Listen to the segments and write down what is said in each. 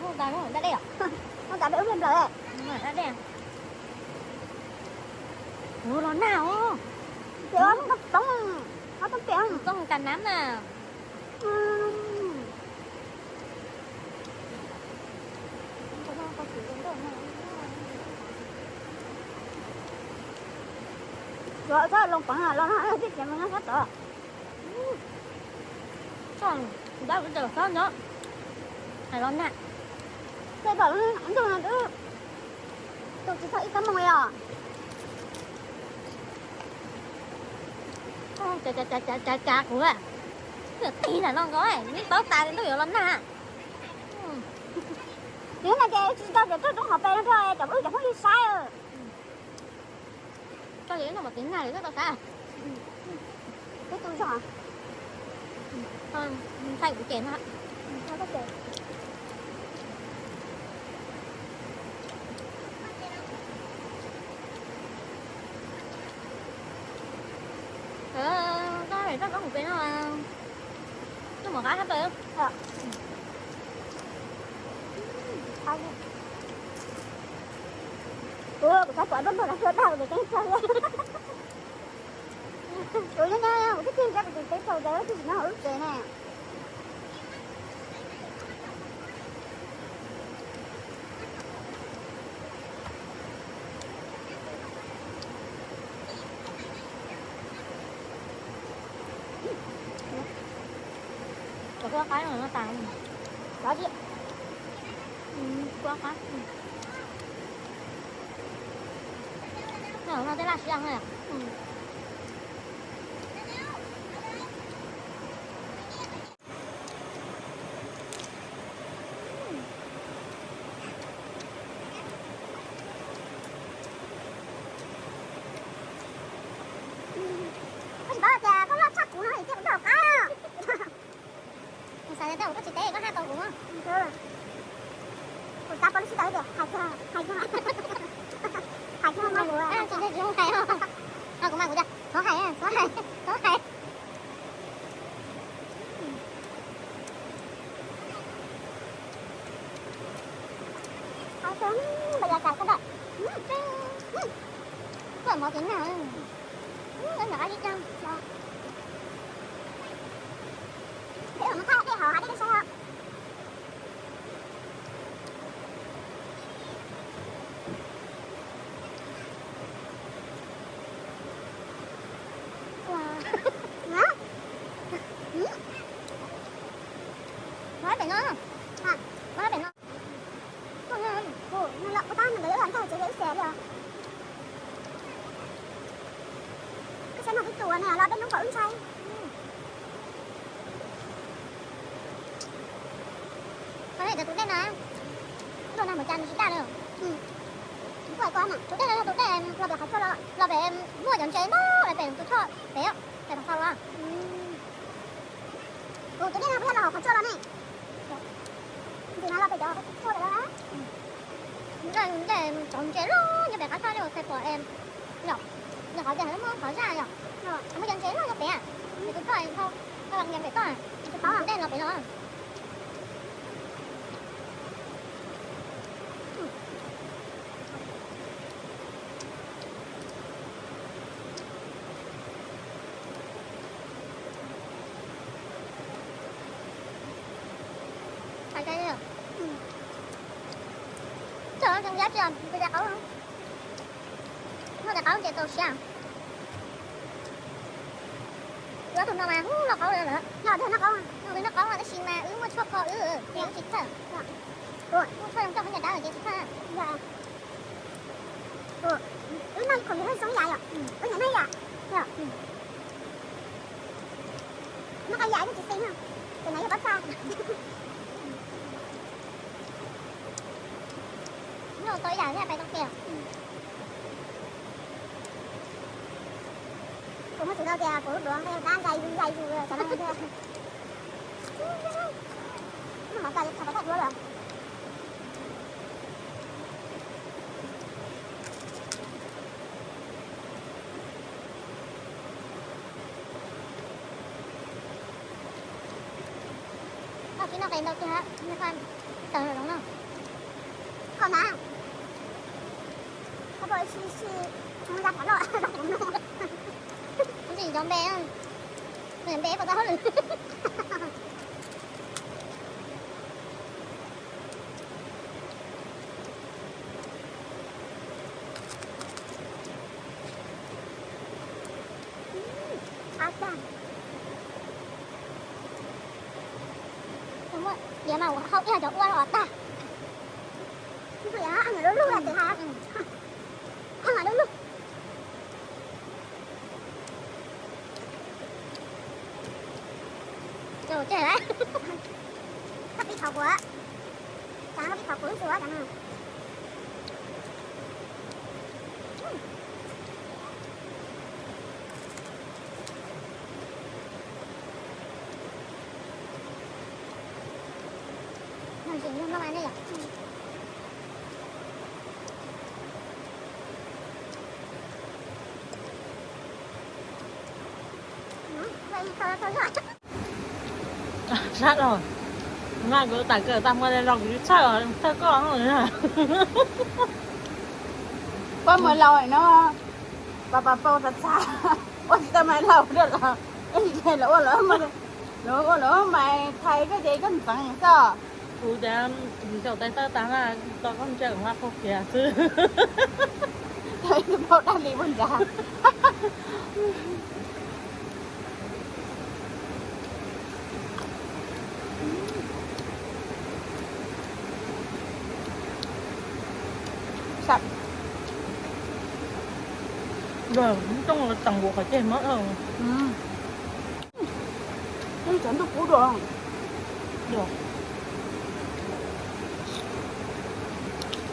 Mus tas dab dej os. Mus tas dej ub nplawm. Dab dej. Ua los nag os. Poob, ob toob pem, toob ka nab na. Txhob loo peev los no tib ces mus nyob sab tod. Dab ua cas txhob nyob hais los nag. Tej pom ntuj no twb tu tsis txog ib xuab moos li os. Cav cav kuv, tig ntawm no nkaus, neb paub tas ntuj yuav los nag. Nws no ces tsis tau tias tuaj rau qhov pem no rau cov phooj ywg cov phooj ywg saib. Koj li no mas kev nag li koj tau saib. Ntshai kuv ces no. Koj rov qab mus pem no, koj mus qab sab plaws. Kuv, kuv txhob pom nplooj npog kav tua tag kuv tsev teb tsaug li. Kuv nyob nyob kuv twb tig ntsab kuv tus teb tsaug ntawd twb tsis nyob hauv lub tsev ne. Cov kua qab no tas. Cov diam. Kua qab. No tej laj siab no. Koj tsis paub tias koj loj tshaj kuv no ces kuv tau qab. Kuv xav tias koj tsis teb koj haj tau kuv. Kuv xav pom lub sij hawm tias hais kiag, hais kiag, hais kiag mas kuv tsis, tsis hais. Kuv mas kuv tias thov hais, thov hais, thov hais. Hais kiag, npaj yas cais koj dam. Koj mov ces nag, nag qab ib cag. Peb mus thaj dej hauv hav dej dej sai os. Ua, ua pem no, ua pem no. Kuv, nws los kuv tab nws nkawd yuav los ncaj tsev wb xes li os. Koj saib no twb tuas ne, los dej hnub kom wb ntshai. Qhov no cov tus dej no, luaj nag npaum cas nws tsis daj li. Tus dej no yog tus dej los pem qhov tsua los, los pem muaj cov ntses ntau pem tus choj pem, pem qhov los. Tus dej no puas yog los hauv qhov tsua los ne? Ntawm no los pem cov tsua lawm. Ntsej, ntsej cov ntses loj nyob pem qab choj, yog qhov tias muaj qhov zaj yom, muaj cov ntses loj nyob pem, pem tus choj, pem toj, tus dej los pem no. Txog no tseem yab tsis, kuv tais qaub, noj tais qaub ces txaus siab. Kuv ob tug no mas hu noj qaub lawm. Noj qaub, noj qaub no tab sis mas wb muaj tshuaj kho wb ces wb tsis txhawj. Muaj tshuaj zoo coj khaub ncaws dawb ces tsis txhawj. Wb noj khoom yog zoo yam yom, wb nyiam noj yam yom. Noj qab yam twb tsis xis no, ces nws yog pob txha. Noj tau ib yam thiab pais tau kiag. Kuv muaj tsis tau tias kuv duav nqe dab nqe zus nqe zus cov no thiab. Noj mov tas txhais pov thawj duav lawm. Koj tsis noj qe ntau kiag, tawm zoo no. Koj na, koj pom si si, mus ya phom loj, mus si cov npe, npe pom tau hauj lwm. Qab tag. Muaj diav mas hau ib yam cov ua los tag. Ua lub lub, ua lub lub. Koj pib thov kuv, koj pib thov kuv lub tsuas cov no. Sab los, mas kuv tawm kawm tag hmo no los kuv tsis txhawj, txhawj koj. Pab mas laus no, pas pas pau tas txha, ua tsis tau mas laus dua los, es los ua los, los ua los mas thais koj ces koj ntxeev xwb. Kuv tias xyaum tais taw tas na, tau koj ntsia hla qhov kiag xwb. Pau dab li puag nrad. Cov ntuj qhov ceg mob. Cov ntuj kub dua.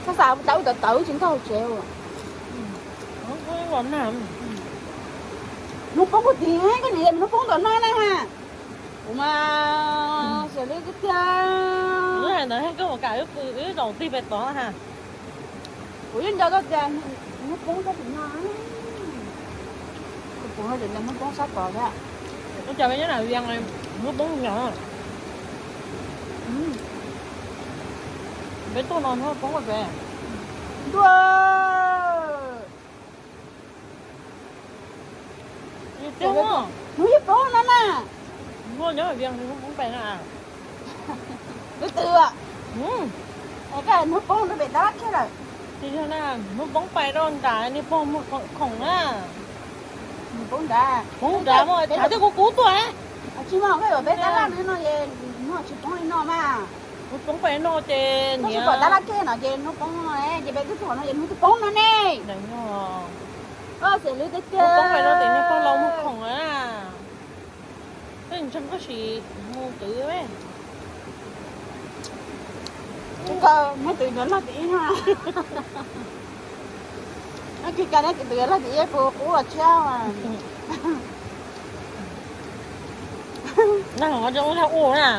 Koj xav tau tawv tawv tsis nkaug tsev. Hnub poob kuv tim koj niam hnub poob tom no na ha. Kuv mas xyov li tiag. Wb hais ntawd koj ua kam wb pw wb zaum tig pem tod ha. Kuv yeej nco koj tias hnub poob sab tim no. Kuv pom no ces hnub poob sab tod thiab. Ua cas peb nyob nram Vias hnub poob nyob. Peb tuaj no hnub poob pem. Ntuj. Hnub yeej poob no na. Hnub nyob Vias hnub poob pem na. Tus twg? Es koj hnub poob rau pem tab laj kiag lawm. Hnub poob pem rau nrad niag pog muag khoom na. Poob nrad, poob nrad mas tshav twb kub kub tuaj. Tsis muaj koj yuav peb tab laj no es hnub tsis poob li no mas. Hnub poob pem no ces niam pom tab laj kiag no ces hnub poob no ces peb twb tuaj no ces hnub twb poob no ne. Xiam lwv tiag tiag. Hnub poob pem no ces niag pog laus muag khoom na. Peb ntseeg koj sim mus twv. Koj muab twv cov loj tim ib no. Koj kis kag neb twv cov loj tim ib puas qub los tshiab. Nag hov zoo ua na.